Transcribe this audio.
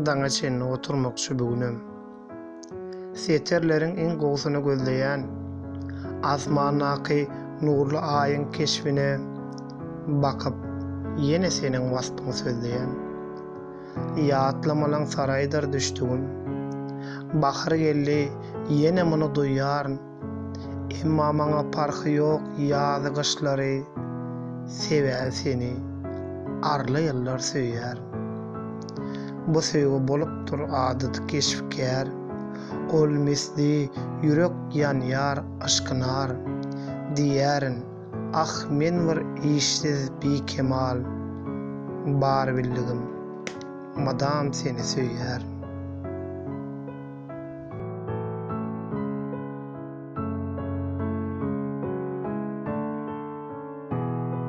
Daňa çenli oturmakçy bu günem. Setirleriň iň gowusyny gözleýän. Asmandaky nurly aýyň keşbine bakyp, ýene seniň waspyňy sözleýän. Ýatlamalaň saraýydyr düşdügim. Bahar geldi, ýene muny duýýaryn. Emma maňa parhy ýok ýazy-gyşlary, Sebäbi seni arly ýyllar söýýärin. Bu söýgi bolupdyr adaty keşp-kär, Ol misli ýürek ýanýar yşkynar. Diýýärin, ah men bir işsiz bikemal, Bar bildigim, mydam seni söýýärin.